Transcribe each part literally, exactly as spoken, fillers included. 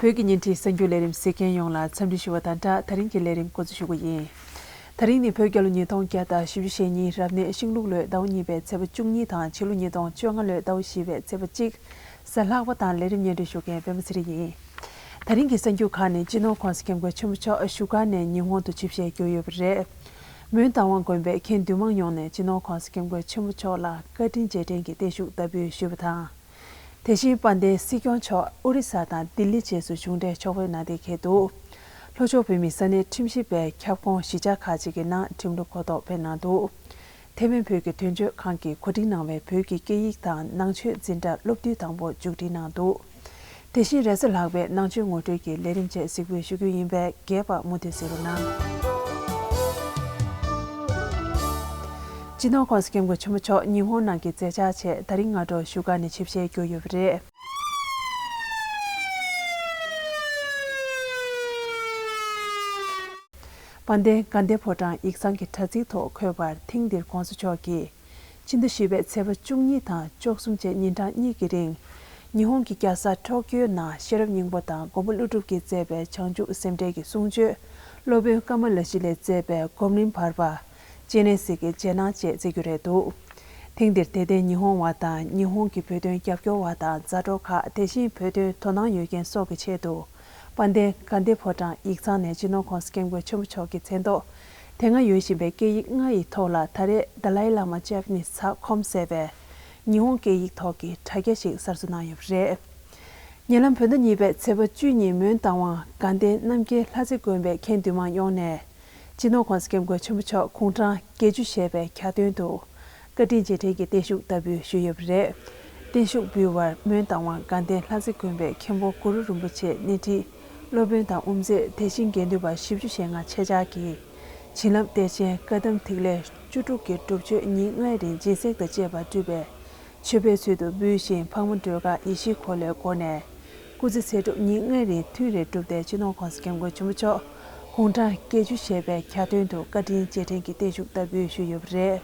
བོད་ཀྱི་བརྙན་འཕྲིན་གསར་འགྱུར་ལས་རིམ་གཟིགས་མཁན་ཡོངས་ལ་འཚམས་འདྲི་ཞུ་བ་དང་སྦྲགས། ད་རིང་གི་ལས་རིམ་འགོ་འཛུགས་ཞུ་གི་ཡིན། ད་རིང་ནི་བོད་རྒྱལ་ལོ་ཉིས་སྟོང་བརྒྱ་དང་བཞི་བཅུ་ཞེ་གཉིས་རབ་གནས་ཤིང་ལུག་ལོའི་ཟླ་བ་གཉིས་པའི་ཚེས་པ་བཅུ་གཉིས་དང་ཕྱི་ལོ་ཉིས་སྟོང་བཅོ་ལྔ་ལོའི་ཟླ་བ་བཞི་པའི་ཚེས་པ་གཅིག་གཟའ་ལྷག་པ་དང་། ལས་རིམ་སྙན་སྒྲོན་ཞུ་མཁན་པད་མ་ཚེ་རིང་ཡིན། ད་རིང་གི་གསར་འགྱུར་ཁག་ནི་སྤྱི་ནོར་༸གོང་ས་༸སྐྱབས་མགོན་ཆེན་པོ་མཆོག་བཞུགས་སྒར་ནས་ཉི་ཧོང་དུ་ཆིབས་ཞལ་བསྒྱུར་ཡོད་པ་རེད། མོན་རྟ་དབང་དགོན་པའི་མཁན་འདུས་མང་ཡོངས་ནས་སྤྱི་ནོར་༸གོང་ས་༸སྐྱབས་མགོན་ཆེན་པོ་མཆོག་ལ་བཀའ་དྲིན་རྗེས་དྲན་གྱི་བརྟན་བཞུགས་བསྟར་འབུལ་ཞུས་པ་དང་། དེ་བཞིན་དཔལ་ལྡན་སྲིད་སྐྱོང་མཆོག་ཨོ་རི་ས་དང་ལྡི་ལི་བཅས་སུ་གཞུང་འབྲེལ་ཕྱོགས་ཕེབས་གནང་གཏན་འཁེལ་འདུག་ལྷོ་ཕྱོགས་བོད་མིའི་ས་གནས་ཁྲིམས་ཞིབ་པའི་ཁྱབ་ཁོངས་གཞིས་ཆགས་ཁག་ཅིག་གི་ནང་ཁྲིམས་ལུགས་གོ་རྟོགས་སྤེལ་གནང་འདུག་ཐེ་ཝན་བོད་ཀྱི་དོན་གཅོད་ཁང་གིས་གོ་སྒྲིག་གནང་བའི་བོད་ཀྱི་སྐད་ཡིག་དང་ནང་ཆོས་འཛིན་གྲྭ་སློབ་དུས་དང་པོ་མཇུག་སྒྲིལ་གནང་འདུག་དེ་བཞིན་རེས་གཟའ་ལྷག་པའི་ནང་ཆོས་ངོ་སྤྲོད་ཀྱི་ལས་རིམ་བཅས་གཟིགས་འབུལ་ཞུ་རྒྱུ་ཡིན་པས་རྒྱས་པར་མུ་མཐུད་གཟིགས་རོགས་གནང་། སྤྱི་ནོར་༸གོང་ས་༸སྐྱབས་མགོན་ཆེན་པོ་མཆོག་ཉི་ཧོང་ནང་གི་མཛད་འཆར་ཆེད་ད་རིང་སྔ་དྲོ་བཞུགས་སྒར་ནས་ཆིབས་ཞལ་བསྒྱུར་ཡོད་པ་རེད། དཔལ་ལྡན་དགའ་ལྡན་ཕོ་བྲང་ཡིག་ཚང་གི་དྲ་ཚིགས་ཐོག་འཁོད་པར་ཐེངས་འདིར་༸གོང་ས་མཆོག་གིས་ཕྱི་ཟླ་བཞི་པའི་ཚེས་པ་བཅུ་གཉིས་དང་བཅུ་གསུམ་བཅས་ཉིན་གྲངས་གཉིས་ཀྱི་རིང་། ཉི་ཧོང་གི་རྒྱལ་ས་ཊོ་ཀིའོ་ནང་ཤེས་རབ་སྙིང་པོ་དང་མགོན་པོ་ཀླུ་སྒྲུབ་ཀྱིས་མཛད་པའི་བྱང་ཆུབ་སེམས་འགྲེལ་གྱི་གསུང་ཆོས། སློབ་དཔོན་ཀ་མ་ལ་ཤཱི་ལས་མཛད་པའི་སྒོམ་རིམ་བར་པ། སྤྱན་རས་གཟིགས་ཀྱི་རྗེས་གནང་བཅས་བསྩལ་རྒྱུ་རེད་འདུག་ཐེངས་འདིར་དད་ལྡན་ཉི་ཧོང་བ་དང་ཉི་ཧོང་གི་བོད་དོན་རྒྱབ་སྐྱོར་བ་དང་མཛའ་གྲོགས་ཁག་དེ་བཞིན་བོད་དོན་དོ་སྣང་ཡོད་མཁན་སོགས་ཀྱི་ཆེད་དུ། དཔལ་ལྡན་དགའ་ལྡན་ཕོ་བྲང་ཡིག་ཚང་ནས་སྤྱི་ནོར་༸གོང་ས་༸སྐྱབས་མགོན་ཆེན་པོ་མཆོག་གི་མཚན་ཐོག་དེ་སྔ་ཡོད་བཞིན་པའི་སྐད་ཡིག་ལྔ་ཡི་ཐོག་ལ་ད་རེས་Dalai Lama Japanese ཚགས་ཁོམ་ཟེར་བའི་ཉི་ཧོང་སྐད་ཡིག་ཐོག་གི་དྲ་རྒྱ་ཞིག་གསར་བཟོ་གནང་ཡོད་པ་རེད། ཉེ་ལམ་བོད་ཟླ་གཉིས་པའི་ཚེས་པ་བཅུ་གཉིས་མོན་རྟ་དབང་དགའ་ལྡན་རྣམ་རྒྱལ་ལྷ་རྩེ་དགོན་པའི་མཁན་འདུས་མང་ཡོངས་ནས། སྤྱི་ནོར་༸གོང་ས་༸སྐྱབས་མགོན་ཆེན་པོ་མཆོག་དགུང་གྲངས་བརྒྱད་ཅུ་བཞེས་པའི་གྱ་སྟོན་དུ། བཀའ་དྲིན་རྗེས་དྲན་གྱི་བརྟན་བཞུགས་བསྟར་འབུལ་ཞུས་ཡོད་པ་རེད། བརྟན་བཞུགས་འབུལ་བར་མོན་རྟ་དབང་དགའ་ལྡན་ལྷ་རྩེ་དགོན་པའི་མཁན་པོ་གུ་རུ་རིན་པོ་ཆེ་སྣེ་ཁྲིད། སློབ་དཔོན་དང་དབུ་མཛད་དེ་བཞིན་དགེ་འདུན་པ་བཞི་བཅུ་ཞེ་ལྔ་ཆེད་བཅར་གྱིས། བྱིན་རླབས་གཏེར་ཆེན་བཀའ་གདམས་ཐིག་ལེ་བཅུ་དྲུག་གི་སྒྲུབ་མཆོད་ཉིན་ལྔའི་རིང་སྦྱིན་སྲེག་དང་བཅས་པ་སྤྲུལ་པའི། མཆོད་པའི་ཚུལ་དུ་འབུལ་ཞིང་འཕགས་མ་སྒྲོལ་དཀར་ཡེ་ཤེས་འཁོར་ལོའི་སྒོ་ནས། སྐུ་ཚེ་ཚེ་སྒྲུབ་ཉིན་ལྔའི་རིང་ཐུན་རེ་བསྒྲུབས་ཏེ་སྤྱི་ནོར་༸གོང་ས་༸སྐྱབས་མགོན་ཆེན་པོ་མཆོག་དགུང་གྲངས་བརྒྱད་ཅུ་བཞེས་པའི་གྱ་སྟོན་དུ་བཀའ་དྲིན་རྗེས་དྲན་གྱི་བརྟན་བཞུགས་བསྟར་འབུལ་ཞུས་ཡོད་པ་རེད།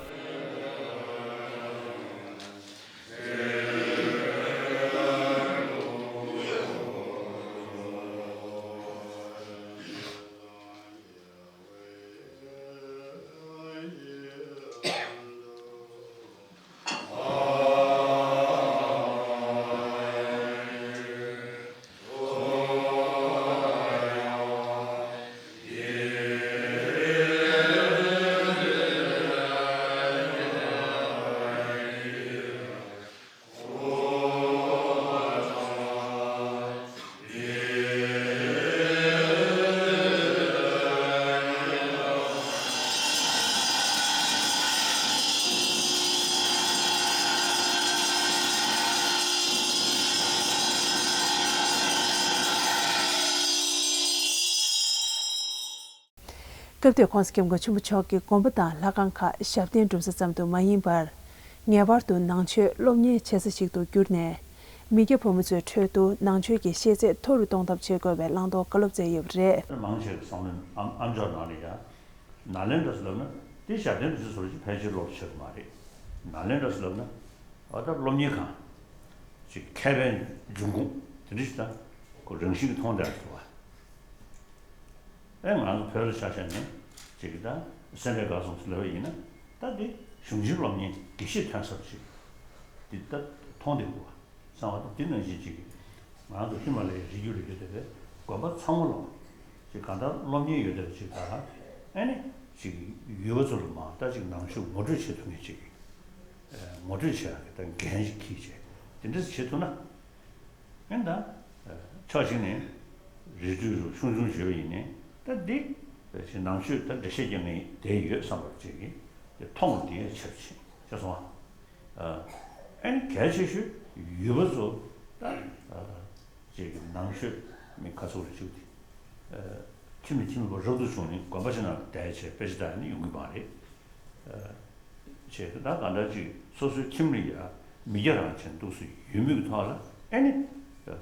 སྐབས་དེར་༸གོང་ས་༸སྐྱབས་མགོན་ཆེན་པོ་མཆོག་གི་དགོན་པ་དང་ལྷ་ཁང་ཁག་ཞབས་བརྟན་སྒྲུབ་ས་ཙམ་དུ་མ་ཡིན་པར། ངེས་པར་དུ་ནང་ཆོས་སློབ་གཉེར་བྱེད་ས་ཞིག་ཏུ་གྱུར་ནས། མི་སྐྱ་ཕོ་མོ་ཚོའི་ཁྲོད་དུ་ནང་ཆོས་ཀྱི་ཤེས་ཚད་མཐོ་རུ་གཏོང་ཐབས་བྱེད་དགོས་པའི་བླང་དོར་བཀའ་སློབ་སྩལ་ཡོད་པ་རེད། མང་ཆེ་བསམ་བློའི་ཨམ་ཨམ་ཅོག་ནང་ལ་ཡ། ནཱ་ལེནྡྲ་ཟེར་ལབ་ན་དེ་ཞབས་བརྟན་སྒྲུབ་ས་ཟེར་ཅིག་ཕལ་ཆེར་ལོག་ཆོད་ཀྱི་མ་རེད། ནཱ་ལེནྡྲ་ཟེར་ལབ་ན་ཨ་ད་སློབ་གཉེར་ཁང་ཅིག་མཁས་པའི་འབྱུང་ཁུངས་དེ་འདྲ་ཞིག་དང་ཁོ་རང་བཞིན་གྱིས་མཐོང་བསྡད་འདུག་བ། ཨེ་ང་ཚོ་བོད་ལ་ཆ་བཞག་ནས་ཅིག་ད་སེ་འབྲས་དགའ་སོང་ཟེར་ལབ་པ་ཡིན་ན་ད་འདི་གཞུང་ཆེན་སློབ་གཉེར་དགེ་བཤེས་ཐོན་ས་ཅིག་འདི་ད་མཐོང་བསྡད་འདུག་བ། བསམ་པ་དང་དེ་ནང་བཞིན་ཅིག་ང་ཚོ་ཧི་མ་ལ་ཡའི་རི་རྒྱུད་ལ་ཡོད་བསྡད་པའི་དགོན་པ་ཚང་མ་ལ་ཅིག་གང་ལྟར་སློབ་གཉེར་ཡོད་བསྡད་པ་ཅིག་དང་ཨེ་ནི་ཅིག་ཡུལ་པ་ཚོ་ལ་མ་ད་ཅིག་ནང་ཆོས་ངོ་སྤྲོད་བྱེད་ཐུབ་མཁན་ཅིག་ངོ་སྤྲོད་བྱེད་ཡག་གི་ད་འགན་ཞིག་འཁྱེར་བྱས་དེ་འདྲ་བྱེད་ཐུབ་ན། ཨེ་ད། ཕྱོགས་གཅིག་ནས་རི་ཁྲོད་རུ་ཆུང་ཆུང་བྱོས་པ་ཡིན་ནའི་ད་འདི་ནང་ཆོས་ད་འགྲེལ་བཤད་རྒྱག་མཁན་དེ་ཡོད་བསམ་པ་ཅིག་གིས་དེ་མཐོང་བ་དེ་ཡང་ཆེ་བ་ཆེ་ཆེ་སོང་ཨ། ཨེ་ནི་གལ་ཆེ་ཤོས་ཡུལ་པ་ཚོ་ད་ཅིག་ནང་ཆོས་མི་ཁ་ཚུགས་རེ་བཅུག་སྟེ། ཁྱིམ་ནས་ཁྱིམ་པ་རབ་ཏུ་བྱུང་ནས་དགོན་པ་ཞིག་ནང་བསྡད་བྱས་དཔེ་ཆ་ལྟ་ནས་ཡོང་གི་མ་རེད། བྱས་ད་གང་འདྲ་ཅིག་སོ་སོའི་ཁྱིམ་ལ་ཡ་མི་སྐྱ་རང་བྱས་འདུག་སེ་ཡོད་མུས་ཀྱི་ཐོག་ལ་ཨེ་ནི།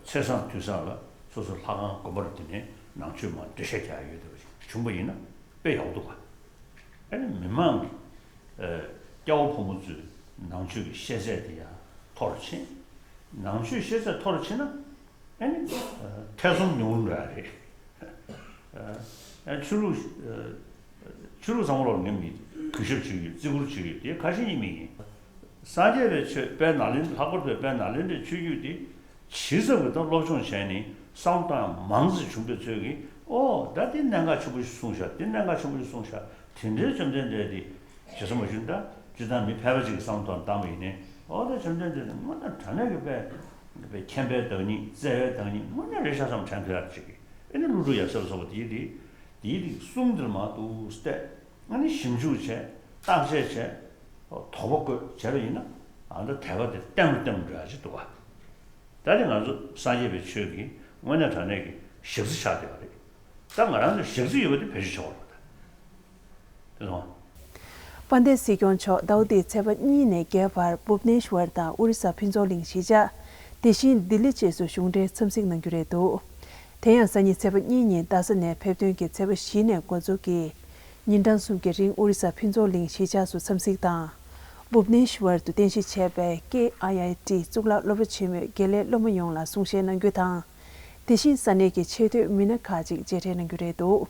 ཚེས་བཟང་དུས་བཟང་ལ་སོ་སོ་ལྷ་ཁང་དགོན་པ་ལ་དེ་ནས་ནང་ཆོས་མར་འགྲེལ་བཤད་རྒྱག་ཡ་ཡོད་བསྡད་པ་ཞིག་བྱུང་པ་ཡིན་ན་དཔེ་ཡག་པོ་འདུག་ག་ཨེ་ནི་མི་མང་གི་སྐྱ་བོ་ཕོ་མོ་ཚོའི་ནང་ཆོས་ཀྱི་ཤེས་ཚད་དེ་ཡང་མཐོ་རུ་ཕྱིན། ནང་ཆོས་ཤེས་ཚད་མཐོ་རུ་ཕྱིན་ན། ཨ་ནི་ཐེ་ཚོམ་ཉུང་རུ་འགྲོ་ཡ་རེད། ཨ་ཆོས་ལུགས་ཨ་ཆོས་ལུགས་ཚང་མ་ལོག་ངས་མི་གུས་ཞབས་བྱེད་ཀྱི་ཡོད། བརྩི་བཀུར་བྱེད་ཀྱི་ཡོད། དེ་ཁ་ཞེ་གཉིས་མེད་ཡིན། སངས་རྒྱས་པའི་ཆོས་དཔལ་ནཱ་ལེནྡྲ། ལྷག་པར་དུ་དཔལ་ནཱ་ལེནྡྲའི་ཆོས་བརྒྱུད་དེ་ཇི་ཙམ་གྱིས་ད་སློབ་སྦྱོང་བྱས་ནས་བསམ་བློ་བཏང་ཡ་མང་ཙམ་བྱུང་པའི་ཚོད་ཀྱིས། ཨོ་ད་དེ་གནད་འགག་ཆེན་པོ་ཞིག་གསུངས་ཤག་དེ་གནད་འགག་ཆེན་པོ་ཞིག་གསུངས་ཤག་དེ་འདྲའི་བཅོམ་ལྡན་འདས་དེ་ཇི་ཙམ་མ་བྱུང་ད་ཅི་ལྟར་མི་ཕལ་པ་ཅིག་གི་བསམ་བློ་བཏང་བ་ཡིན་ནའི། ཨོ་ད་བཅོམ་ལྡན་འདས་དེ་དངོས་གནས་དྲང་གནས་ཀྱི་དཔེ་དཔེ་མཁྱེན་པའི་བདག་ཉིད། བརྩེ་བའི་བདག་ཉིད་དངོས་གནས་རེད་ཤག་བསམ་དྲན་ཐུབ་ཡག་ཅིག་གི། ཨེ་ནི་ཀླུ་སྒྲུབ་ཡབ་སྲས་ལ་སོགས་པ་དེའི་རིགས་དེའི་རིགས་གསུང་འདིར་མ་འདུག་སྟེ། ཨ་ནི་ཞིབ་འཇུག་བྱས། བརྟག་དཔྱད་བྱས། དོགས་པ་བཀོད་བྱས་པ་ཡིན་ན། ཨ་ད་དད་པ་དེ་བརྟན་རུ་བརྟན་རུ་འགྲོ་ཡ་ཅིག་འདུག་བ། ད་དེ་ང་ཚོ་སངས་རྒྱས་པའི་ཆོས་ཀྱི་དངོས་གནས་དྲང་གནས་ཀྱི་ཞག་རྩི་ཆགས་བསྡད་པ་རེད། ད་ང་རང་ཚོ་ཞག་རྩི་ཡོད་པ་དེ་བེད་སྤྱོད་བྱེད་དགོས་རེད་པ། དེ་སོང་། དཔལ་ལྡན་སྲིད་སྐྱོང་མཆོག་ཟླ་བ་འདིའི་ཚེས་པ་གཉིས་ནས་བརྒྱད་བར་བུབ་ནེ་ཤི་ཝར་དང་ཨོ་རི་ས་ཕུན་ཚོགས་གླིང་གཞིས་ཆགས། དེ་བཞིན་ལྡི་ལི་བཅས་སུ་གཞུང་འབྲེལ་འཚམས་གཟིགས་གནང་རྒྱུ་རེད་འདུག་དེ་ཡང་སང་ཉིན་ཚེས་པ་གཉིས་ཉིན་རྡ་ས་ནས་ཕེབས་ཐོན་གྱིས་ཚེས་པ་བཞི་ནས་འགོ་འཛུགས་ཀྱིས། ཉིན་གྲངས་གསུམ་གྱི་རིང་ཨོ་རི་ས་ཕུན་ཚོགས་གླིང་གཞིས་ཆགས་སུ་འཚམས་གཟིགས་དང་། བུབ་ནེ་ཤི་ཝར་དུ་རྟེན་གཞི་བྱས་པའི་ཀེ་ཨའི་ཨའི་ཊི་གཙུག་ལག་སློབ་གྲྭ་ཆེན་མོའི་དགེ་ལས་སློབ་མ་ཡོངས་ལ་གསུང་བཤད་གནང་རྒྱུ་དང་། དེ་བཞིན་ས་གནས་ཀྱི་ཆེས་མཐོའི་མི་སྣ་ཁག་ཅིག་མཇལ་འཕྲད་གནང་རྒྱུ་རེད་འདུག་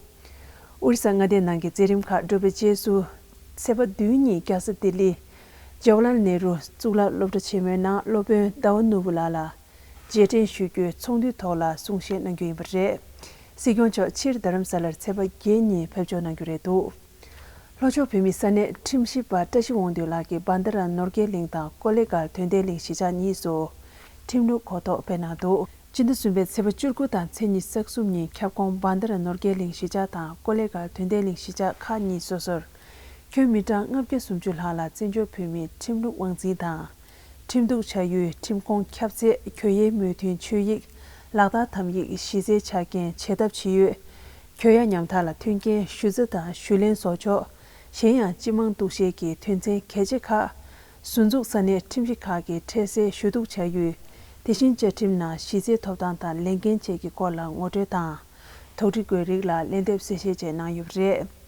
ཨོ་རི་ས་མངའ་སྡེའི་ནང་གི་མཛད་རིམ་ཁག་གྲུབ་པའི་རྗེས་སུ། ཚེས་པ་བདུན་ཉིན་རྒྱལ་ས་ལྡི་ལི་ཇ་ཝ་ལལ་ནེ་རུ་གཙུག་ལག་སློབ་གྲྭ་ཆེན་མོའི་ནང་སློབ་དཔོན་ཟླ་བ་ནོར་བུ་ལགས་ལ་རྗེས་དྲན་ཞུ་རྒྱུའི་ཚོགས་འདུའི་ཐོག་ལ་གསུང་བཤད་གནང་རྒྱུ་ཡིན་པ་རེད། སྲིད་སྐྱོང་མཆོག་ཕྱིར་རྡ་རམ་ས་ལར་ཚེས་པ་བརྒྱད་ཉིན་ཕེབས་འབྱོར་གནང་རྒྱུ་རེད་འདུག་ལྷོ་ཕྱོགས་བོད་མིའི་ས་གནས་ཁྲིམས་ཞིབ་པ་བཀྲ་ཤིས་དབང་འདུས་ལགས་ཀྱིས་བྷན་དྷ་ར་ནོར་རྒྱས་གླིང་དང་ཀོ་ལེ་གར་དོན་ལྡན་གླིང་གཞིས་ཆགས་གཉིས་སུ་ཁྲིམས་ལུགས་གོ་རྟོགས་སྤེལ་གནང་འདུག་སྤྱི་ཟླ་གསུམ་པའི་ཚེས་པ་བཅུ་དགུ་དང་མཚན་ཉིན་གཟའ་གསུམ་ཉིན་ཁྱབ་ཁོངས་བྷན་དྷ་ར་ནོར་རྒྱས་གླིང་གཞིས་ཆགས་དང་ཀོ་ལེ་གར་དོན་ལྡན་གླིང་གཞིས་ཆགས་ཁག་གཉིས་སོ་སོར། ཁྱོན་མི་གྲངས་ལྔ་བརྒྱ་སུམ་ཅུ་ལྷག་ལ་བཙན་བྱོལ་བོད་མིའི་ཁྲིམས་ལུགས་དབང་འཛིན་དང་། ཁྲིམས་གཏུག་བྱ་ཡུལ། ཁྲིམས་ཁོངས་ཁྱབ་ཚད། གྱོད་ཡའི་མོས་མཐུན་ཆོད་ཡིག་ལག་བསྟར་དམ་ཡིག་གཞི་རྩའི་ཆ་རྐྱེན། བྱེད་ཐབས་བྱེད་ཡུལ། གྱོད་ཡ་ཉམ་ཐག་ལ་མཐུན་རྐྱེན། ཞུ་རྩ་དང་ཞུ་ལན་བཟོ་ཕྱོགས། གཞན་ཡང་སྤྱི་དམངས་གཏུག་བཤེར་གྱི་དོན་ཚན་གལ་ཆེ་ཁག་ཟུར་འཛུགས་ས་གནས་ཁྲིམས་ཞིབ་ཁག་གི་འཕྲལ་སེལ་ཞུ་གཏུག་བྱ་ཡུལ། དེ་བཞིན་བཅའ་ཁྲིམས་ནང་གཞི་རྩའི་ཐོབ་ཐང་དང་ལས་འགན་བཅས་ཀྱི་སྐོར་ལ་ངོ་སྤྲོད་དང་། དོགས་འདྲི་དགོས་རིགས་ལ་ལན་འདེབས་གསལ་བཤད་བཅས་གནང་ཡོད་པ་རེད།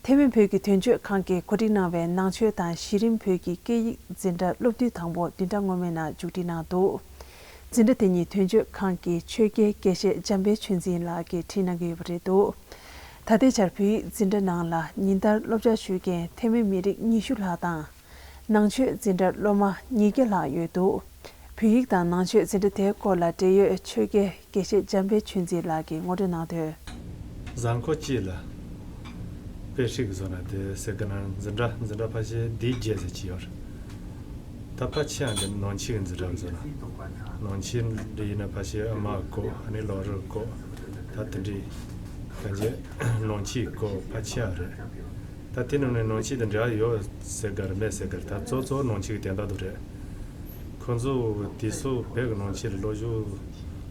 ཐའེ་ཝན་བོད་ཀྱི་དོན་གཅོད་ཁང་གིས་གོ་སྒྲིག་གནང་བའི་ནང་ཆོས་དང་གཞི་རིམ་བོད་ཀྱི་སྐད་ཡིག་འཛིན་གྲྭ་སློབ་དུས་དང་པོ་བདུན་ཕྲག་སྔོན་མའི་ནང་མཇུག་སྒྲིལ་གནང་འདུག་འཛིན་གྲྭ་དེ་ཉིད་དོན་གཅོད་ཁང་གི་ཆོས་དགེ་དགེ་བཤེས་འཇམ་དཔལ་ཆོས་འཛིན་ལགས་ཀྱིས་ཁྲིད་གནང་གི་ཡོད་པ་རེད་འདུག་ད་ལྟའི་ཆར་བོད་ཡིག་འཛིན་གྲྭ་ནང་ལ་ཉིན་ལྟར་སློབ་སྦྱོང་ཞུ་མཁན་ཐའེ་ཝན་མི་རིགས་ཉི་ཤུ་ལྷག་དང་། ནང་ཆོས་འཛིན་གྲྭར་སློབ་མ་ཉིས་བརྒྱ་ལྷག་ཡོད་འདུག་བོད་ཡིག་དང་ནང་ཆོས་འཛིན་གྲྭ་དེའི་སྐོར་ལ་འབྲེལ་ཡོད་ཆོས་དགེ་དགེ་བཤེས་འཇམ་དཔལ་ཆོས་འཛིན་ལགས་ཀྱིས་ངོ་སྤྲོད་གནང་དོན། གཟའ་འཁོར་གཅིག་ལ་དཔེ་ཧྲིག་བཟོ་ན་དེ་ཟེར་གི་ན། འཛིན་གྲྭ་འཛིན་གྲྭ་ཕལ་ཆེར་སྡེ་བརྒྱད་ཙམ་ཅིག་ཡོད་རེད། ད་ཕལ་ཆེ་བ་འདི་ནང་ཆོས་ཀྱི་འཛིན་གྲྭ་བཟོ་ན། ནང་ཆོས་འདི་ཡིན་ན་ཕལ་ཆེར་ཨ་མ་སྐོར། ཨ་ནི་ལོ་རུ་སྐོར། ད་དེ་འདྲའི་གང་ཅི་ནང་ཆོས་སྐོར་ཕལ་ཆེ་བ་རེད། ད་དེ་ནང་ནས་ནང་ཆོས་དང་འབྲེལ་བ་ཡོད་ཟེར་གི་རེད་མེད་ཟེར་གི་རེད། ད་གཙོ་གཙོ་ནང་ཆོས་ཀྱི་དོན་དག་ཏུ་རེད། ཁོང་ཚོ་དེ་ཚོ་བོད་ཀྱི་ནང་ཆོས་ལ་སློབ་སྦྱོང་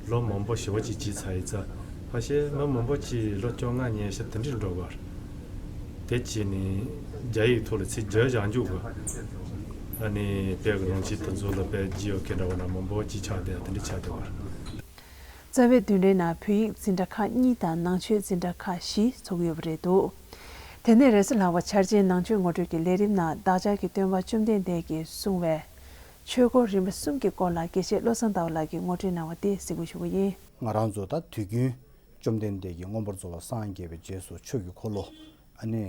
ལོ་མང་པོ་ཞེ་པོ་ཅིག་བྱས་ཚར་ཡིན་ཙང་། ཕལ་ཆེར་མི་མང་པོ་ཅིག་ལོ་བཅོ་ལྔ་ཉི་ཤུ་དེ་འདྲའི་འགྲོ་གི་རེད། དེ་བྱས་ནས་རྒྱ་ཡིག་ཐོག་ལ་ཚིག་བརྗོད་བྱ་འཇུག་གི། ཨ་ནི་བོད་ཀྱི་ནང་ཆོས་དེ་ཚོ་ལ་དཔེ་བརྗེ་ཡོད་མཁན་འདྲ་བོ་ན་མང་པོ་ཅིག་ཆགས་བསྡད་དེ་འདྲ་ཆགས་བསྡད་པ་རེད། རྩ་བའི་བདུན་རེའི་ནང་བོད་ཡིག་འཛིན་གྲྭ་ཁག་གཉིས་དང་ནང་ཆོས་འཛིན་གྲྭ་ཁག་བཞི་ཚུགས་ཡོད་པ་རེད་འདུག་དེ་ནས་རེས་གཟའ་ལྷག་པ་འཆར་ཅན་ནང་ཆོས་ངོ་སྤྲོད་ཀྱི་ལས་རིམ་ནང་བདག་ཅག་གི་སྟོན་པ་བཅོམ་ལྡན་འདས་ཀྱིས་གསུངས་པའི་ཆོས་འཁོར་རིམ་པ་གསུམ་གྱི་སྐོར་ལ་དགེ་བཤེས་བློ་བཟང་ཟླ་བ་ལགས་ཀྱིས་ངོ་སྤྲོད་གནང་བ་དེ་གཟིགས་འབུལ་ཞུ་གི་ཡིན། ང་རང་ཚོ་ད་དུས་རྒྱུན་བཅོམ་ལྡན་འདས་ཀྱིས་མངོན་པར་རྫོགས་པར་སངས་རྒྱས་པའི་རྗེས་སུ་ཆོས་ཀྱི་འཁོར་ལོ་ཨ་ནི་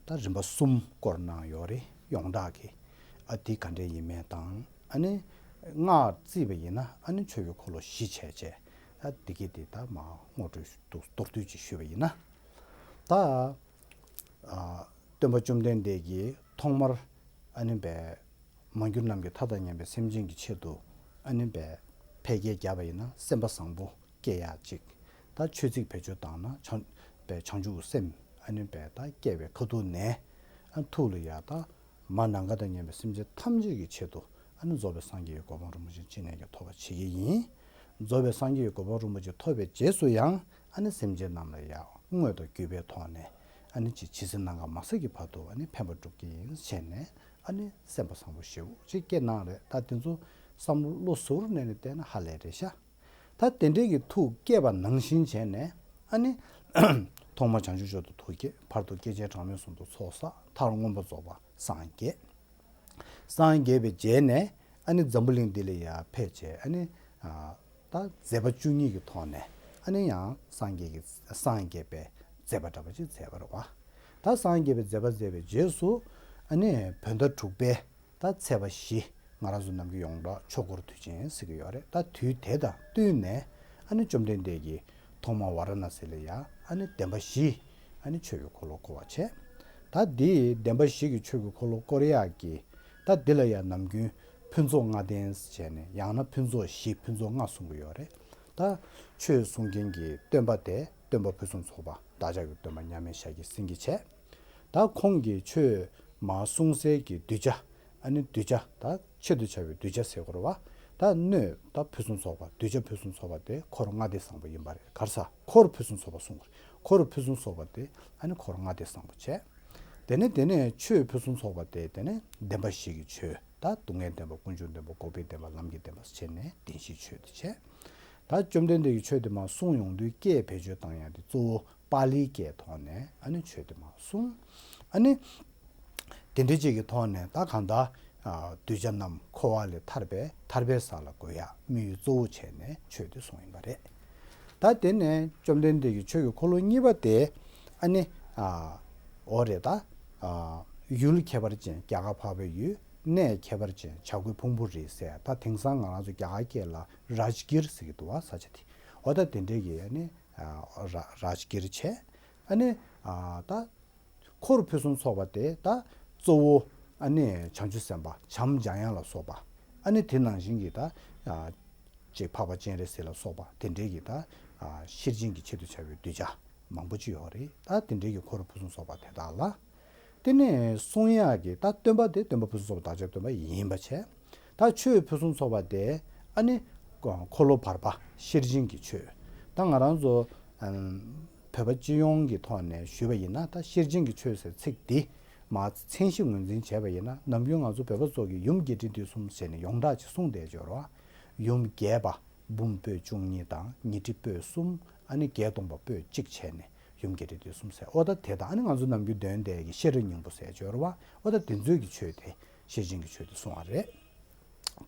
ད་རིམ་པ་གསུམ་བསྐོར་གནང་ཡོད་རེད། ཡོངས་གྲགས་ཀྱི་ཨ་དེ་ག་འདྲས་ཡིན་མིན་དང་། ཨ་ནི་སྔར་བརྩིས་པ་ཡིན་ན་ཨ་ནི་ཆོས་ཀྱི་འཁོར་ལོ་བཞི་བྱས་བྱས། ད་འདི་གི་དེ་ད་མ་ངོ་སྤྲོད་མདོར་བསྡུས་ཅིག་ཞུས་པ་ཡིན་ན། ད་ཨ་སྟོན་པ་བཅོམ་ལྡན་འདས་ཀྱིས་ཐོག་མར་ཨ་ནི་པའི་མ་གྱུར་ནམ་མཁའི་མཐའ་དང་མཉམ་པའི་སེམས་ཅན་གྱི་ཆེད་དུ་ཨ་ནི་པའི་ཕལ་སྐད་རྒྱབ་པ་ཡིན་ན་སེམས་པ་བཟང་པོ་སྐྱེ་ཡག་ཅིག་ད་ཆོས་ཚིག་བེད་སྤྱོད་བཏང་ན་བྱང་པའི་བྱང་ཆུབ་སེམས་ཨ་ནི་པའི་ད་སྐྱེ་བའི་ཁ་ཐུག་ནས་ཨ་ཐུགས་ལ་ཡ་ད་མ་ནམ་མཁའ་དང་མཉམ་པའི་སེམས་ཅན་ཐམས་ཅད་ཀྱི་ཆེད་དུ་ཨ་ནི་རྫོགས་པའི་སངས་རྒྱས་ཀྱི་གོ་འཕང་རིན་པོ་ཆེ་ཅི་ནས་ཀྱང་ཐོབ་པར་བྱེད་ཀྱི་ཡིན། རྫོགས་པའི་སངས་རྒྱས་ཀྱི་གོ་འཕང་རིན་པོ་ཆེ་ཐོབ་པའི་རྗེས་སུ་ཡང་ཨ་ནི་སེམས་ཅན་རྣམས་ལ་ཡང་དངོས་དང་བརྒྱུད་པའི་ཐོག་ནས་ཨ་ནི་ཅི་ཇི་སྲིད་ནམ་མཁའ་མ་ཟད་ཀྱི་བར་དུ་ཨ་ནི་ཕན་པ་སྒྲུབ་ཀྱི་ཡིན་བྱས་ནས་ཨ་ནི་སེམས་པ་བཟང་པོ་ཞེ་པོ་ཅིག་སྐྱེས་གནང་རེད། ད་དེ་ཚོ་བསམ་བློ་བློ་གཟུ་བོར་གནས་ནས་བལྟས་ན་ཧ་ལས་རེད་ཤག་ད་དེ་འདྲའི་གི་ཐུགས་བསྐྱེད་པ་ནང་བཞིན་བྱས་ནས་ཨ་ནི་ཐོག་མར་བྱང་ཆུབ་མཆོག་ཏུ་ཐུགས་བསྐྱེད། བར་དུ་སྐྱེ་ཆེན་གྲངས་མེད་གསུམ་དུ་ཚོགས་བསགས། མཐར་མངོན་པར་རྫོགས་པར་སངས་རྒྱས། སངས་རྒྱས་པའི་རྗེས་ནས་ཨ་ནི་འཛམ་བུ་གླིང་འདི་ལ་ཡར་ཕེབས་བྱས་ཨ་ནི་ད་ ད་མཛད་པ་བཅུ་གཉིས་ཀྱི་ཐོག་ནས་ཨ་ནི་ཡང་སངས་རྒྱས་ཀྱི་སངས་རྒྱས་པའི་མཛད་པ་འདྲ་པོ་ཅིག་མཛད་པ་རེད་བ། ད་སངས་རྒྱས་པའི་མཛད་པ་མཛད་པའི་རྗེས་སུ་ཨ་ནི་བོད་ཟླ་དྲུག་པའི་ད་ཚེས་པ་བཞི། ང་རང་ཚོ་ནམ་རྒྱུན་ཡོངས་གྲགས་ཆོས་འཁོར་དུས་ཆེན་ཟེར་གྱི་ཡོད་རེད། ད་དུས་དེ་དང་བསྟུན་ནས་ཨ་ནི་བཅོམ་ལྡན་འདས་ཀྱིས་ཐོག་མར་ཝཱ་ར་ཎ་སི་ལ་ཡ་ཨ་ནི་བདེན་པ་བཞི་ཨ་ནི་ཆོས་ཀྱི་འཁོར་ལོ་བསྐོར་བ་བྱས། ད་འདི་བདེན་པ་བཞི་གི་ཆོས་ཀྱི་འཁོར་ལོ་བསྐོར་ཡག་གི་ད་འདི་ལ་ཡ་ནམ་རྒྱུན་ཕུན་ཚོགས་ལྔ་ལྡན་ཟེར་བྱས་ནས། ཡང་ན་ཕུན་ཚོགས་བཞི་ཕུན་ཚོགས་ལྔ་གསུང་གི་ཡོད་རེད། ད་ཆོས་གསུང་མཁན་གྱི་སྟོན་པ་དེ་སྟོན་པ་ཕུན་སུམ་ཚོགས་པ་བདག་ཅག་གི་སྟོན་པ་མཉམ་མེད་ཤཱཀྱ་སེང་གེ་བྱས། ད་ཁོང་གིས་ཆོས་མར་གསུང་སའི་གི་གདུལ་བྱ། ཨ་ནི་གདུལ་བྱ་ད་ཆེད་དུ་བྱ་བའི་གདུལ་བྱ་ཟེར་དགོས་རེད་བ། ད་སྣོད་ད་ཕུན་སུམ་ཚོགས་པ། གདུལ་བྱ་ཕུན་སུམ་ཚོགས་པ་དེ་འཁོར་ལྔ་སྡེ་བཟང་པོ་ཡིན་པ་རེད། ག་རེ་ཟེར། འཁོར་ཕུན་སུམ་ཚོགས་པ་གསུང་དགོས་རེད། འཁོར་ཕུན་སུམ་ཚོགས་པ་དེ་ཨ་ནི་འཁོར་ལྔ་སྡེ་བཟང་པོ་བྱས། དེ་ནས་དེ་ནས་ཆོས་ཕུན་སུམ་ཚོགས་པ་དེ་དེ་ནས་བདེན་པ་བཞི་གི་ཆོས། ད་སྡུག་བསྔལ་བདེན་པ། ཀུན་འབྱུང་བདེན་པ། འགོག་པའི་བདེན་པ། ལམ་གྱི་བདེན་པ་བྱས་ནས་བདེན་བཞིའི་ཆོས་དེ་བྱས། ད་བཅོམ་ལྡན་འདས་ཀྱིས་ཆོས་དེ་མར་གསུང་ཡོང་དུས་སྐད་བེད་སྤྱོད་བཏང་ཡག་དེ་གཙོ་བོ་པཱ་ལིའི་སྐད་ཐོག་ནས་ཨ་ནི་ཆོས་དེ་མར་གསུངས། ཨ་ནི་དེ་འདྲའི་ཅིག་གི་ཐོག་ནས་ད་གང་ལྟར་ཨ་གདུལ་བྱ་རྣམས་འཁོར་བ་ལས་ཐར་པའི་ཐར་པའི་ས་ལ་འགོད་ཡག་དམིགས་ཡུལ་གཙོ་བོ་བྱས་ནས་ཆོས་དེ་གསུངས་ཡིན་པ་རེད། ད་དེ་ནས་བཅོམ་ལྡན་འདས་ཀྱིས་ཆོས་ཀྱི་འཁོར་ལོ་གཉིས་པ་དེ་ཨ་ནི་ཨ་འོ་རེད། ད་ཨ་ཡུལ་ཁྱད་པར་ཅན་རྒྱ་གར་འཕགས་པའི་ཡུལ། གནས་ཁྱད་པར་ཅན་བྱ་རྒོད་ཕུང་པོའི་རི་ཟེར། ད་དེང་སང་ང་རང་ཚོ་རྒྱ་གར་སྐད་ལ་རཱཇ་གིར་ཟེར་གྱི་འདུག་བ། ས་ཆ་དེ། འོ་ད་དེ་འདྲའི་གི་ཨ་ནི་ཨ་ར་རཱཇ་གིར་བྱས། ཨ་ནི་ཨ་ད་འཁོར་ཕུན་སུམ་ཚོགས་པ་དེ་ད་གཙོ་བོ་ཨ་ནི་བྱང་ཆུབ་སེམས་དཔའ་བྱམས་འཇམ་དབྱངས་ལ་སོགས་པ། ཨ་ནི་དེ་ནང་བཞིན་གྱི་ད་ཨ་ཅིག་འཕགས་པ་སྤྱན་རས་གཟིགས་ལ་སོགས་པ་དེ་འདྲའི་གི་ད་ཨ་ཤེར་ཕྱིན་གྱི་ཆེད་དུ་བྱ་བའི་གདུལ་བྱ་མང་པོ་ཅིག་ཡོད་རེད། ད་དེ་འདྲའི་གི་འཁོར་ཕུན་སུམ་ཚོགས་པ་དེ་དག་ལ། དེ་ནས་གསུང་ཡག་གི་ད་སྟོན་པ་དེ་སྟོན་པ་ཕུན་སུམ་ཚོགས་པ་བདག་ཅག་སྟོན་པ་ཡིན་པ་བྱས། ད་ཆོས་ཕུན་སུམ་ཚོགས་པ་དེ་ཨ་ནི་འཁོར་ལོ་བར་པ་ཤེར་ཕྱིན་གྱི་ཆོས། ད་ང་རང་ཚོ་ཨམ་བོད་པ་སྤྱི་ཡོངས་ཀྱི་ཐོག་ནས་ཞུས་པ་ཡིན་ན། ད་ཤེར་ཕྱིན་གྱི་ཆོས་ཟེར་ཚིག་འདི་མར་མཚན་གཞི་ངོས་འཛིན་བྱས་པ་ཡིན་ན། ནམ་རྒྱུན་ང་ཚོ་བོད་པ་ཚོ་གིས་ཡུམ་བརྒྱད་ཁྲི་བདུན་གསུམ་ཟེར་ནས་ཡོངས་གྲགས་ཅིག་གསུངས་བསྡད་ཡོད་རེད་བ། ཡུམ་བརྒྱད་པ། འབུམ་པོད་བཅུ་གཉིས་དང་ཉི་ཁྲི་པོད་གསུམ། ཨ་ནི་བརྒྱད་སྟོང་པ་པོད་གཅིག་བྱས་ནས་ཡུམ་བརྒྱད་ཁྲི་བདུན་གསུམ་ཟེར། ཨོ་ད་དེ་དང་ཨ་ནི་ང་ཚོ་ནམ་རྒྱུན་འདོན་བསྡད་ཀྱི་ཤེས་རབ་སྙིང་པོ་ཟེར་ཡོད་རེད་བ། ཨོ་ད་དེ་ཚོའི་གི་ཆོས་དེ་ཤེར་ཕྱིན་གྱི་ཆོས་དེ་གསུང་བ་རེད།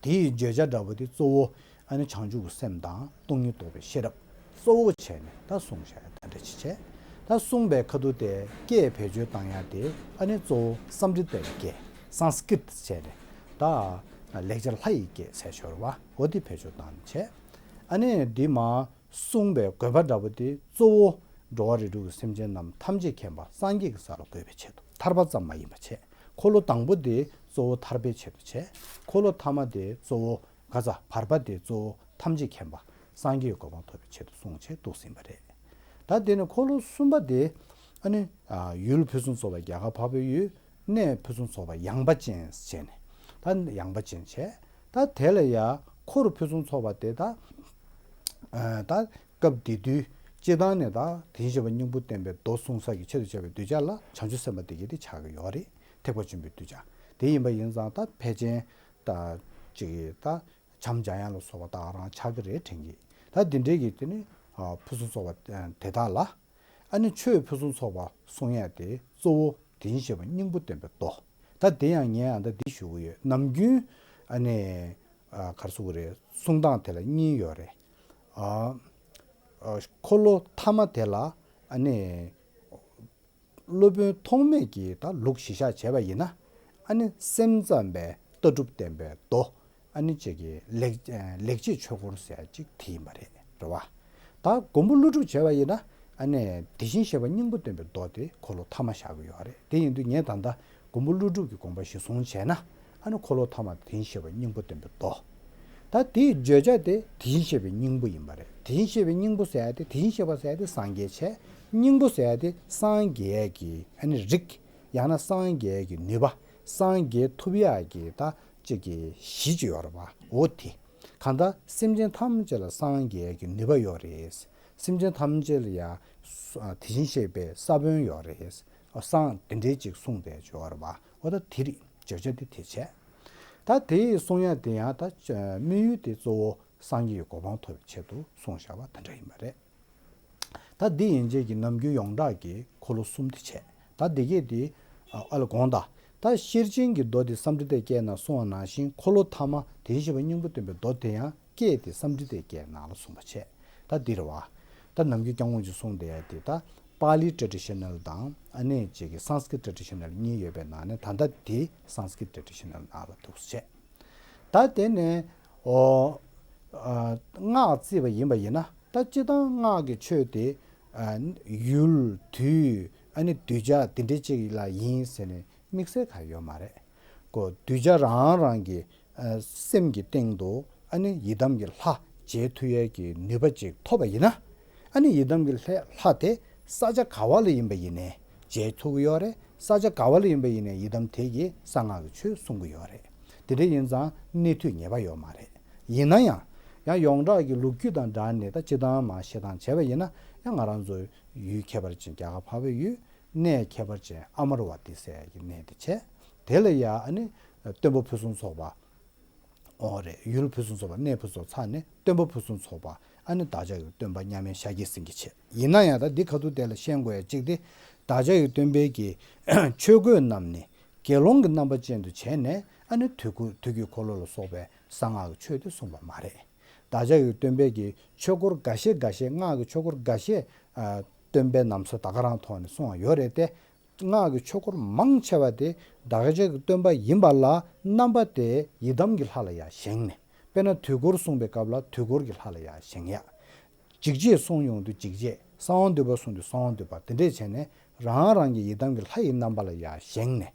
དེ་ཡི་བརྗོད་བྱ་འདྲ་པོ་དེ་གཙོ་བོ་ཨ་ནི་བྱང་ཆུབ་ཀྱི་སེམས་དང་སྟོང་ཉིད་རྟོགས་པའི་ཤེས་རབ་གཙོ་བོ་བྱས་ནས་ད་གསུངས་བཞག་ཡ་དེ་འདྲ་ཅིག་བྱས། ད་གསུངས་པའི་ཁ་ཐུག་དེ་སྐད་བེད་སྤྱོད་བཏང་ཡ་དེ་ཨ་ནི་གཙོ་བོ་སཾ་སྐྲྀ་ཏ་ཡི་སྐད། སཾ་སྐྲྀ་ཏ་བྱས་ནས་ད་ལེགས་སྦྱར་ལྷ་ཡི་སྐད་ཟེར་ཞོར་བ། འོ་དེ་བེད་སྤྱོད་བཏང་ནས་བྱས། ཨ་ནི་འདི་མ་གསུངས་པའི་དགོས་པ་འདྲ་པོ་དེ་གཙོ་བོ་འགྲོ་བ་རིགས་དྲུག་གི་སེམས་ཅན་རྣམས་ཐམས་ཅད་མཁྱེན་པ་སངས་རྒྱས་ཀྱི་ས་ལ་འགོད་པའི་ཆེད་དུ། ཐར་པ་ཙམ་མ་ཡིན་པ་བྱས། འཁོར་ལོ་དང་པོ་དེ་གཙོ་བོ་ཐར་པའི་ཆེད་དུ་བྱས། འཁོར་ལོ་ཐ་མ་དེ་གཙོ་བོ་ག་ས་བར་པ་དེ་གཙོ་བོ་ཐམས་ཅད་མཁྱེན་པ་སངས་རྒྱས་ཀྱི་གོ་འཕང་ཐོབ་པའི་ཆེད་དུ་གསུངས་བྱས་འདུག་ཟིན་པ་རེད། ད་དེ་ནས་འཁོར་ལོ་གསུམ་པ་དེ་ཨ་ནི་ཡུལ་ཕུན་སུམ་ཚོགས་པ་རྒྱ་གར་འཕགས་པའི་ཡུལ། གནས་ཕུན་སུམ་ཚོགས་པ་ཡངས་པ་ཅན་བྱས་ནས། ད་ཡངས་པ་ཅན་བྱས། ད་དེ་ལ་ཡ་འཁོར་ཕུན་སུམ་ཚོགས་པ་དེ་ད་ཨ་ད་སྐབས་དེ་དུས་སྤྱིར་བཏང་ནས་ད་དེ་བཞིན་གཤེགས་པ་སྙིང་པོ་བསྟན་པའི་མདོ་གསུང་ས་གི་ཆེད་དུ་བྱ་བའི་གདུལ་བྱ་ལ་བྱང་ཆུབ་སེམས་དཔའ་དེ་གྱད་དེ་ཆགས་ཀྱི་ཡོད་རེད། ཐེག་པ་ཆེན་པོའི་གདུལ་བྱ་དེ་ཡིན་པ་ཡིན་ཙང་། ད་ཕལ་ཆེར་ད་ཅིག་ད་བྱམས་འཇམ་དབྱངས་ལ་སོགས་པ་ད་ག་རང་ཆགས་ཀྱི་རེད་དྲན་གྱི། ད་འདི་འདྲའི་གི་དེ་ནི་ཨ་ཕུན་སུམ་ཚོགས་པ་དེ་དག་ལ། ཨ་ནི་ཆོས་ཕུན་སུམ་ཚོགས་པ་གསུང་ཡ་དེ་གཙོ་བོ་དེ་བཞིན་གཤེགས་པ་སྙིང་པོ་བསྟན་པའི་མདོ། ད་དེ་ཡང་ངས་ཨ་ད་འདི་ཞུ་གི་ཡོད། ནམ་རྒྱུན་ཨ་ནི་ཨ་ག་རེ་ཟེར་དགོས་རེད། གསུང་སྟངས་དེ་ལ་གཉིས་ཡོད་རེད། ཨ་ཨ་འཁོར་ལོ་ཐ་མ་དེ་ལ་ཨ་ནི་སློབ་དཔོན་ཐོགས་མེད་ཀྱིས་ད་ལུགས་གཞི་བཞག་བྱས་པ་ཡིན་ན། ཨ་ནི་སེམས་ཙམ་པའི་ལྟ་གྲུབ་བསྟན་པའི་མདོ། ཨ་ནི་ཅིག་གི་ལེགས་ལེགས་བྱས་ཆོས་འཁོར་ཟེར་ཡ་ཅིག་དེ་ཡིན་པ་རེད། རེད་བ། ད་མགོན་པོ་ཀླུ་སྒྲུབ་བྱས་པ་ཡིན་ན། ཨ་ནི་དེ་བཞིན་གཤེགས་པ་སྙིང་པོ་བསྟན་པའི་མདོ་དེ་འཁོར་ལོ་ཐ་མ་བཞག་གི་ཡོད་རེད། དེ་ཡིན་དུས་ངས་ད་ལྟ་མགོན་པོ་ཀླུ་སྒྲུབ་ཀྱི་དགོངས་པ་གཞིར་བཟུང་བྱས་ན། ཨ་ནི་འཁོར་ལོ་ཐ་མ་དེ་བཞིན་གཤེགས་པ་སྙིང་པོ་བསྟན་པའི་མདོ། ད་དེའི་བརྗོད་བྱ་དེ་དེ་བཞིན་གཤེགས་པའི་སྙིང་པོ་ཡིན་པ་རེད། དེ་བཞིན་གཤེགས་པའི་སྙིང་པོ་ཟེར་ཡ་དེ། དེ་བཞིན་གཤེགས་པ་ཟེར་ཡ་དེ་སངས་རྒྱས་བྱས། སྙིང་པོ་ཟེར་ཡ་དེ་སངས་རྒྱས་ཀྱི་ཨ་ནི་རིགས། ཡང་ན་སངས་རྒྱས་ཀྱི་ནུས་པ། སངས་རྒྱས་ཐུབ་ཡག་གི་ད་ཅིག་གི་གཞི་ཅིག་ཡོད་རེད་བ། འོ་དེ། གང་ལྟར་སེམས་ཅན་ཐམས་ཅད་ལ་སངས་རྒྱས་ཀྱི་ནུས་པ་ཡོད་རེད། སེམས་ཅན་ཐམས་ཅད་ལ་ཡང་དེ་བཞིན་གཤེགས་པའི་ས་བོན་ཡོད་རེད། སངས་དེ་འདྲའི་ཅིག་གསུངས་བསྡད་ཡོད་རེད་བ། འོ་ད་དེ་རིགས་བརྗོད་བྱ་དེ་དེ་བྱས། ད་དེའི་གསུང་ཡ་དེ་ཡང་ད་དམིགས་ཡུལ་དེ་གཙོ་བོ་སངས་རྒྱས་ཀྱི་གོ་འཕང་ཐོབ་པའི་ཆེད་དུ་གསུངས་བཞག་པ་དེ་འདྲ་ཡིན་པ་རེད། ད་འདི་ཡན་ཆད་ཀྱི་ནམ་རྒྱུན་ཡོངས་གྲགས་ཀྱི་འཁོར་ལོ་གསུམ་དེ་བྱས། ད་འདི་གས་དེ་ཨ་ལ་དགོངས་དག་ད་ཤེར་ཕྱིན་གྱི་མདོ་དེ་སཾ་སྐྲྀ་ཏའི་སྐད་ནང་གསུངས་པ་ནང་བཞིན། འཁོར་ལོ་ཐ་མ་དེ་བཞིན་གཤེགས་པ་སྙིང་པོ་བསྟན་པའི་མདོ་དེ་ཡང་ སྐད་དེ་སཾ་སྐྲྀ་ཏའི་སྐད་ནང་ལ་གསུངས་པ་བྱས། ད་འདི་རེད་བ། ད་ནམ་རྒྱུན་སྐྱབས་མགོན་གྱིས་གསུངས་བསྡད་ཡ་དེ་ད་པཱ་ལི་ཊེ་ཌི་ཤ་ནལ་དང་ཨ་ནི་ཅིག་གི་སཾ་སྐྲྀ་ཏ་ཊེ་ཌི་ཤ་ནལ་གཉིས་ཡོད་པའི་ནང་ནས་ད་ལྟ་དེ་སཾ་སྐྲྀ་ཏ་ཊེ་ཌི་ཤ་ནལ་ནང་ལ་འདུག་བྱས། ད་དེ་ནས་ཨོ་ཨ་སྔགས་བརྩིས་པ་ཡིན་པ་ཡིན་ན། ད་སྤྱིར་བཏང་སྔགས་ཀྱི་ཆོས་དེ་ཨ་ཡུལ་དུས་ཨ་ནི་གདུལ་བྱ་དེ་འདྲའི་ཅིག་ལ་ཡིན་ཟེར་ནས་དམིགས་བསལ་གང་ཡོད་མ་རེད། ཁོ་གདུལ་བྱ་རང་རང་གི་ཨ་སེམས་ཀྱི་སྟེང་དུ་ཨ་ནི་ཡི་དམ་གྱི་ལྷ་མཇལ་ཐུབ་ཡས་ཀྱི་ནུས་པ་ཅིག་ཐོབ་པ་ཡིན་ན། ཨ་ནི་ཡི་དམ་གྱི་ལྷ་ལྷ་དེ་ས་ཆ་ག་བ་ལ་ཡིན་པ་ཡིན་ནའི་མཇལ་ཐུབ་ཀྱི་ཡོད་རེད། ས་ཆ་ག་བ་ལ་ཡིན་པ་ཡིན་ནའི་ཡི་དམ་དེ་གིས་གསང་སྔགས་ཀྱི་ཆོས་གསུང་གི་ཡོད་རེད། དེ་འདྲ་ཡིན་ཙང་གནས་དུས་ངེས་པ་ཡོད་མ་རེད། ཡིན་ན་ཡང་། ཡང་ཡོངས་གྲགས་ཀྱི་ལོ་རྒྱུས་དང་སྦྲགས་ནས་ད་སྤྱིར་བཏང་མར་བཤད་སྟངས་བྱས་པ་ཡིན་ན། ཡང་ང་རང་ཚོ་ཡུལ་ཁྱད་པར་ཅན་རྒྱ་གར་འཕགས་པའི་ཡུལ། གནས་ཁྱད་པར་ཅན་ཨ་མ་ར་བ་ཏི་ཟེར་ཡ་གི་གནས་དེ་བྱས། དེ་ལ་ཡ་ཨ་ནི་སྟོན་པ་ཕུན་སུམ་ཚོགས་པ། ཨོ་རེད། ཡུལ་ཕུན་སུམ་ཚོགས་པ། གནས་ཕུན་སུམ་ཚོགས་ནས་སྟོན་པ་ཕུན་སུམ་ཚོགས་པ། ཨ་ནི་བདག་ཅག་གི་སྟོན་པ་མཉམ་མེད་ཤཱཀྱ་སེང་གེ་བྱས། ཡིན་ན་ཡང་ད་འདི་ཁ་ཐུག་དེ་ལ་ཤེས་དགོས་ཡ་གཅིག་དེ། བདག་ཅག་གི་སྟོན་པའི་གི་ཆོས་གོས་རྣམས་ནི་དགེ་སློང་གི་རྣམ་པ་ཅན་དུ་བྱས་ནས་ཨ་ནི་དུས་ཀུན་དུས་ཀྱི་འཁོར་ལོ་ལ་སོགས་པའི་གསང་སྔགས་ཀྱི་ཆོས་དེ་གསུངས་པ་མ་རེད། བདག་ཅག་གི་སྟོན་པའི་གི་ཆོས་སྐོར་འགའ་ཤས་འགའ་ཤས། སྔགས་ཀྱི་ཆོས་སྐོར་འགའ་ཤས་ཨ་སྟོན་པའི་ནམ་མཚོ་ད་ག་རང་ཐོག་ནས་གསུངས་པ་ཡོད་རེད་དེ། སྔགས་ཀྱི་ཆོས་སྐོར་མང་ཆེ་བ་དེ་བདག་ཅག་གི་སྟོན་པ་ཡིན་པ་ལ་རྣམ་པ་དེ་ཡི་དམ་གྱི་ལྷ་ལ་ཡང་བཞེངས་ནས། དཔེར་ན་དུས་འཁོར་གསུངས་པའི་སྐབས་ལ་དུས་འཁོར་གྱི་ལྷ་ལ་ཡང་བཞེངས་ཡ། འཇིགས་བྱེད་གསུངས་ཡོང་དུས་འཇིགས་བྱེད། གསང་བ་འདུས་པ་གསུངས་དུས་གསང་བ་འདུས་པ། དེ་འདྲས་བྱས་ནས་རང་རང་གི་ཡི་དམ་གྱི་ལྷ་ཡི་རྣམ་པ་ལ་ཡང་བཞེངས་ནས།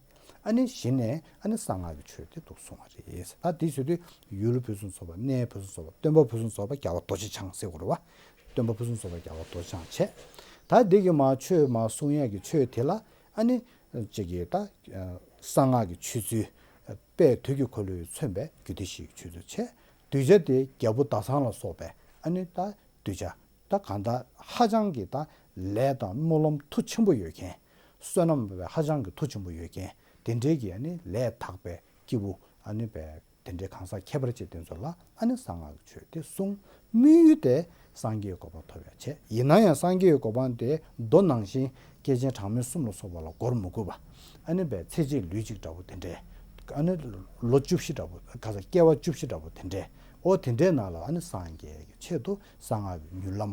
ཨ་ནི་གཞི་ནས་ཨ་ནི་གསང་སྔགས་ཀྱི་ཆོས་དེ་འདུག་གསུངས་པ་རེད། ད་དེ་ཟེར་དུས་ཡུལ་ཕུན་སུམ་ཚོགས་པ། གནས་ཕུན་སུམ་ཚོགས་པ། སྟོན་པ་ཕུན་སུམ་ཚོགས་པ་རྒྱལ་བ་རྡོ་རྗེ་འཆང་ཟེར་དགོས་རེད་བ། སྟོན་པ་ཕུན་སུམ་ཚོགས་པ་རྒྱལ་བ་རྡོ་རྗེ་འཆང་བྱས། ད་འདི་གི་མར་ཆོས་མར་གསུང་ཡས་ཀྱི་ཆོས་དེ་ལ་ཨ་ནི་གཅིག་གིས་ད་གསང་སྔགས་ཀྱི་ཆོས་ཚུལ། དཔལ་དུས་ཀྱི་འཁོར་ལོས་མཚོན་པའི་རྒྱུད་སྡེ་བཞིའི་ཆོས་ཚུལ་བྱས། གདུལ་བྱ་དེ་རྒྱལ་པོ་ཟླ་བཟང་ལ་སོགས་པའི་ཨ་ནི་ད་གདུལ་བྱ། ད་གང་ལྟར་ཧ་ཅང་གི་ད་ལས་དང་སྨོན་ལམ་མཐུ་ཆེན་པོ་ཡོད་མཁན། བསོད་ནམས་ཧ་ཅང་གི་མཐུ་ཆེན་པོ་ཡོད་མཁན། དེ་འདྲའི་གི་ཨ་ནི་ལས་དག་པའི་སྐྱེས་བུ་ཨ་ནི་པའི་དེ་འདྲའི་གང་ཟག་ཁྱད་པར་ཅན་དེ་ཚོ་ལ་ཨ་ནི་གསང་སྔགས་ཀྱི་ཆོས་དེ་གསུངས། དམིགས་ཡུལ་དེ་སངས་རྒྱས་གོ་འཕང་ཐོབ་ཡ་བྱས། ཡིན་ན་ཡང་སངས་རྒྱས་གོ་འཕང་དེ་མདོ་ནང་བཞིན་སྐྱེས་ཆེན་གྲངས་མེད་གསུམ་ལ་སོགས་པ་ལ་འགོར་མི་དགོས་པ། ཨ་ནི་པའི་ཚེ་གཅིག་ལུས་གཅིག་འདྲ་བོ་དེ་འདྲའི། ཨ་ནི་ལོ་བཅུ་བཞི་འདྲ་བོ། ག་ས་སྐྱེ་བ་བཅུ་བཞི་འདྲ་བོ་དེ་འདྲའི། ཨོ་དེ་འདྲའི་ནང་ལ་ཨ་ནི་སངས་རྒྱས་ཀྱི་ཆེད་དུ་གསང་སྔགས་ཀྱི་མྱུར་ལམ།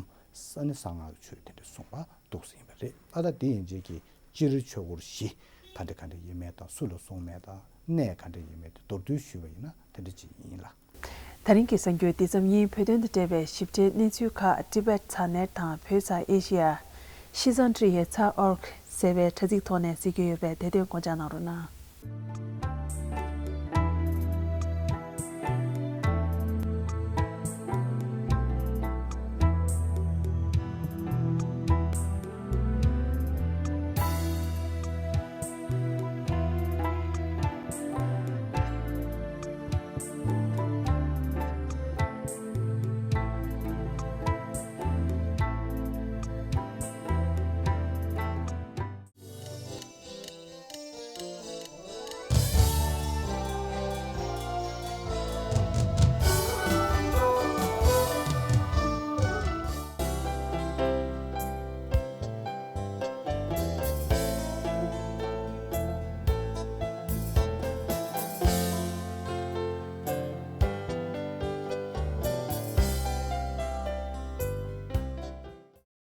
ཨ་ནི་གསང་སྔགས་ཀྱི་ཆོས་དེ་འདྲ་གསུངས་པ་འདུག་ཟེར་ཡིན་པ་རེད། ཨ་ད་དེ་ཡན་ཆད་ཀྱི་སྤྱིར་ཆོས་སྐོར་བཞི་ག་འདྲ་ག་འདྲ་ཡིན་མིན་དང་། སུ་ལ་གསུངས་མིན་དང་། གནས་ག་འདྲ་ཡིན་མིན་དེ་མདོར་བསྡུས་ཞུས་པ་ཡིན་ན་དེ་འདྲ་ཅིག་ཡིན་ལ། ད་རིང་གི་གསར་འགྱུར་འདི་ཙམ་ཡིན། བོད་དོན་དང་འབྲེལ་བའི་ཞིབ་ཕྲའི་གནས་ཚུལ་ཁག་ཏི་བེད་ཚ་ནེཊ་དང་བོད་ཚ་ཨེ་ཤི་ཡ། ཤི་ཙང་ཀྲི་ཡེ་ཚ་ཨོར་གྷི་ཟེར་བའི་དྲ་ཚིགས་ཐོག་ནས་གཟིགས་རྒྱུ་ཡོད་པས་དེ་དོན་དགོངས་འཇགས་གནང་རོགས་གནང་།